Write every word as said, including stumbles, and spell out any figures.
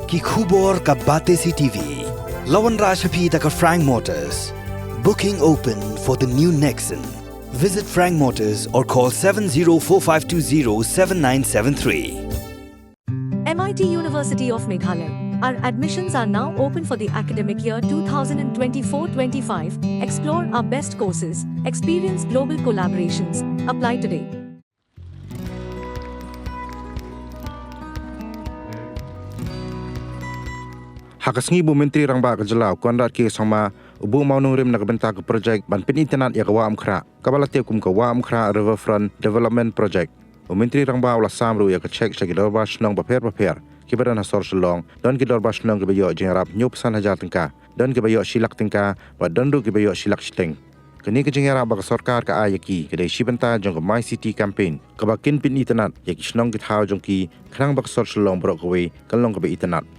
Ki khubor ka Batesi T V. La wanrah sha phi da ka Frank Motors. Booking open for the new Nexon. Visit Frank Motors or call seven zero four five two zero seven nine seven three. M I T University of Meghalaya. Our admissions are now open for the academic year two thousand twenty-four twenty-five. Explore our best courses, experience global collaborations. Apply today. Ha ka sngi ba u Myntri Rangbah ka jylla u Conrad K Sangma u buh mawnongrim na ka bynta ka projek ban pynitynnad ïa ka Wah Umkhrah, kaba la tip kum ka Wah Umkhrah Riverfront Development Project. U Myntri Rangbah u la sam ruh ïa ka cheque sha ki dorbar shnong bapher bapher kiba don ha sor Shillong. Don ki dorbar shnong kiba ïoh jingïarap hynñiewphew san hajar tyngka, don kiba ïoh shi lak tyngka, bad don ruh kiba ïoh shi lak shiteng. Kane ka jingïarap ba ka sorkar ka ai ïa ki ka dei shi bynta jong ka My City Campaign, kaba kin pynitynnad ïa ki shnong ki thaw jong ki, khnang ba ka sor Shillong baroh kawei kan long kaba itynnad.